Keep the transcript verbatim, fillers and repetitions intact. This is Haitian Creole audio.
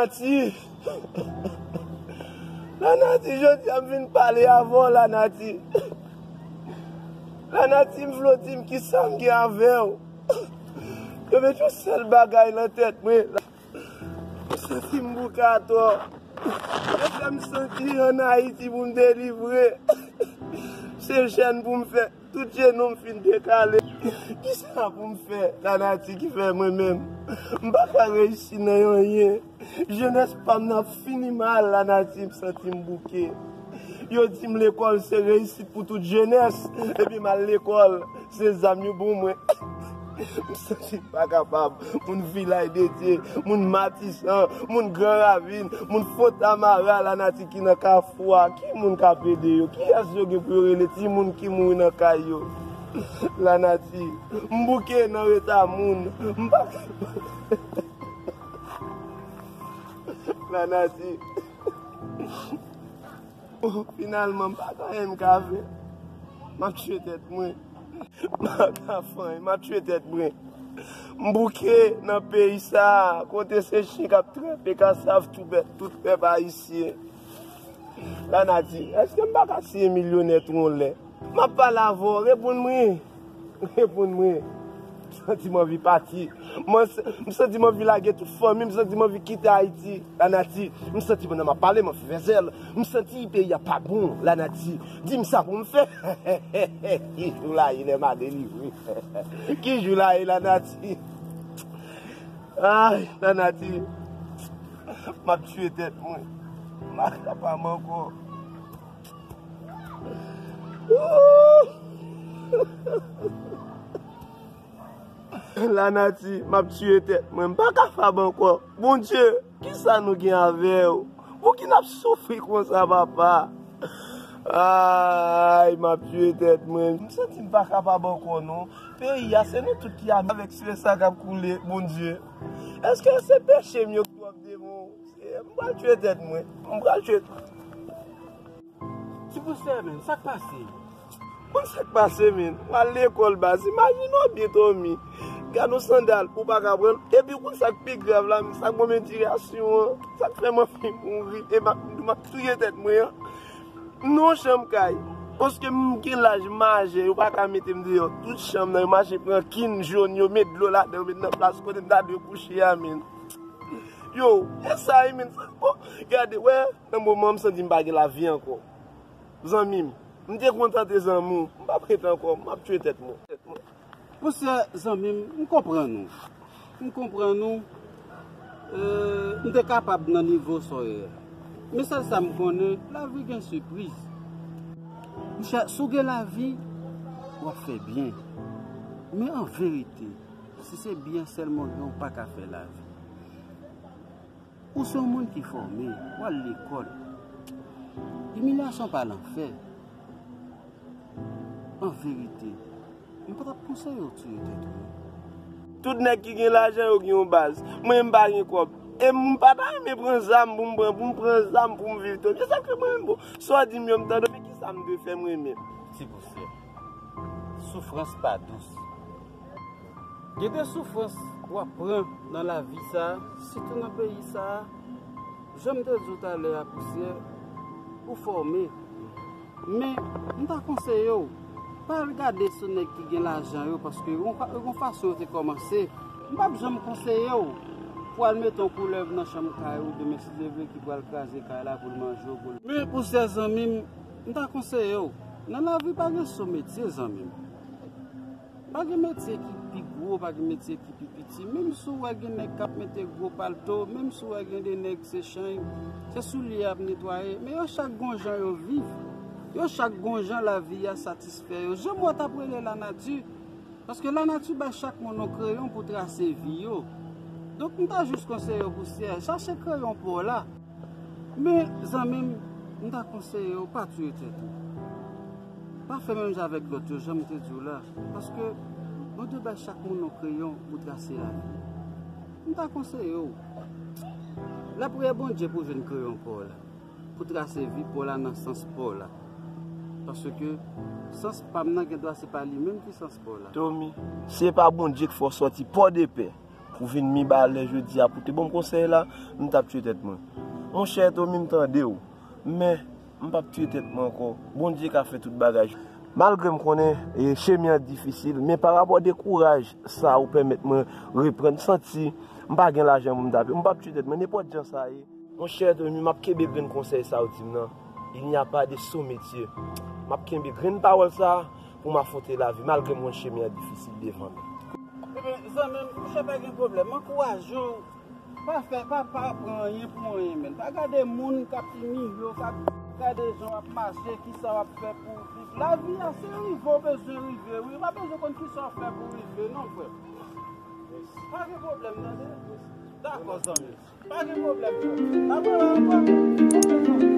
Lanati, Lanati, jodi a m vin pale avè w, Lanati. Lanati, m vle w di m kisa m gen avè w. Yo met yon sèl bagay nan tèt mwen. M santi m bouke atò. Yo fè m santi ann Ayiti pou m delivre. Se jèn pou m fè. Tout jenou m fin dekale. Kisa pou m fè, Lanati, ki fè mwen menm m pa ka reyisi nan anyen? Jenès pa m nan ap fini mal, Lanati, m santi m bouke. Yo di m lekòl se reyisit pou tout jenès, epi m al lekòl, se zam yo ban mwen. M santi m pa kapab. Moun Vilaj de Dye, moun Matisan, moun Gran Ravin, moun Fontamara, Lanati, ki nan kafou a, ki moun k ap ede yo? Kiyès yo gen pou yo rele? Timoun ki mouri nan kay yo. Lanati, m bouke nan reta moun. M pa kapab. Lanati. Finalman, m pa gen anyen m ka fè. M ap tiye tèt mwen. M pa ka fè anyen, m ap tiye tèt mwen. M bouke nan peyi sa a, kote se chen k ap tranpe kasav tou pèp, tout pèp ayisyen. Lanati, èske m pa ka siyen milyonè tou yon lè? M ap pale avè w, reponn mwen. Reponn mwen. M santi m anvi pati. Mwen s-, m santi m anvi lage tout fanmi, m santi m anvi kite Ayiti. Lanati, m santi pandan m ap pale, m anvi fè zèl. M santi peyi a pa bon, Lanati. Di m sa pou m fè. Ki jou la ye lè m a delivre? Ki jou la ye, Lanati? Ay, Lanati. M ap tiye tèt mwen. M pa kapab ankò. Lanati, m ap tiye tèt mwen. M pa kapab ankò. Bondye, kisa nou gen avè w? Pouki n ap soufri konsa, papa? Ay, m ap tiye tèt mwen. M santi m pa kapab ankò, non. Peyi a, se nou tout ki avèk sile sa k ap koule, Bondye. Èske se peche m yo ki twòp devan w? Seyè, m pral tiye tèt mwen. M pral tiye. Ti pousè, men, sa k pase? Konn sa k pase, men. W al lekòl, baz. Imajine w byen, Tommy. Gad yon sandal, ou pa ka pran l. Epi, konn sa k pi grav la, men, sa k ban m endirasyon an, sa k fè m anvi mouri, e m ap, m ap touye tèt mwen an. M nan yon chanm kay. Paske m gen laj majè, yo pa ka mete m deyò. Tout chanm nan, yo mache pran kin jòn, yo met dlo ladan, yo met nan plas kote m ta dwe kouche a, men. Yo, e sa wi, men. Bon, gade, wè, nan moman, m santi m pa gen lavi ankò. Zanmi m, m te kontan te zanmi w. M p ap ret ankò, m ap tiye tèt mwen. Pousè, zanmi m, m konprann ou. M konprann ou. Euh, m te kapab nan nivo sa w ye a. Men sèl sa m konnen, lavi gen sipriz. Monchè, si w gen lavi, w ap fè byen. Men an verite, si se byen sèlman w gen, ou pa ka fè lavi. Ou se yon moun ki fòme, w al lekòl. Imilyasyon pa lanfè. An verite, m pa t ap konseye w tiye tèt ou. Tout nèg ki gen lajan, yo gen yon baz. Mwen, m pa gen kòb. E m pa ta renmen pran zam pou m pran, pou m pran zam pou m viv tou. Se sa k fè mwen menm, bon, sa w di m yo, m tande, men kisa m dwe fè mwen menm? Ti pousè. Soufrans pa dous. Gen de soufrans w ap pran nan lavi sa a, sitou nan peyi sa a. Jan m te di w talè a, pousè, ou fòme. Men, m ta konseye w, pa al gade sou nèg ki gen lajan yo, paske yon fa-, yon fason yo te kòmanse. M p ap janm konseye w pou al mete yon koulèv nan chanm kay ou, demen si Dye vle ki pral kraze kay la pou l manje w, pou l. Men, pousè, zanmi m, m ta konseye w, nan lavi pa gen sou metye, zanmi m. Pa gen metye ki pi gwo, pa gen metye ki pi piti. Menm si w wè gen nèg k ap mete gwo palto, menm si w wè gen de nèg se chany, se soulye y ap netwaye, men yo chak gon jan yo viv. Yo chak gon jan lavi a satisfè yo. Jan m wè t ap rele lanati, paske lanati bay chak moun yon kreyon pou trase vi yo. Donk, m ta jis konseye yo, pousè, chache kreyon pa w la. Men, zanmi m, m ta konseye w pa touye tèt ou. Pa fè menm jan avèk lòt yo, jan m te di w la. Paske Bondye bay chak moun yon kreyon pou trase lavi. M ta konseye w, lapriyè Bondye pou jwenn kreyon pa w la, pou trase vi pa w la nan sans pa w la. Paske sans pa m nan gen dwa se pa li menm ki sans pa w la. Tommy, se pa Bondye k fè w sòti Pòdepè. Ou vin mi ba lè jodi a pou te ban m konsèy la, m t ap tiye tèt mwen. Monchè Tommy, m tande w, men m p ap tiye tèt mwen ankò. Bondye ka fè tout bagay. Malgre m konnen e, chemen an difisil, men pa rapò de kouraj sa ou pèmèt mwen reprann, santi m pa gen lajan pou m tape. M p ap tiye tèt mwen, nenpòt jan sa ye. Monchè Tommy, m ap kenbe grenn konsèy sa ou di m nan. Il n'y a pas de sot métier. M ap kenbe grenn pawòl sa pou m afwonte lavi, malgre m wè chemen an difisil devan m. Ebyen, zanmi m, monchè, pa gen pwoblèm. M ankouraje w. Pa fè, pa, pa pran anyen pou anyen, menn. Pa gade moun k ap imilye w, pa gade jan w ap mache, kisa w ap fè pou w viv. Lavi a, se rive w bezwen rive, wi. W pa bezwen konn kisa w fè pou w rive, non, frè. Pa gen pwoblèm, tande? Dakò, zanmi. Pa gen pwoblèm, non. N ap wè ankò.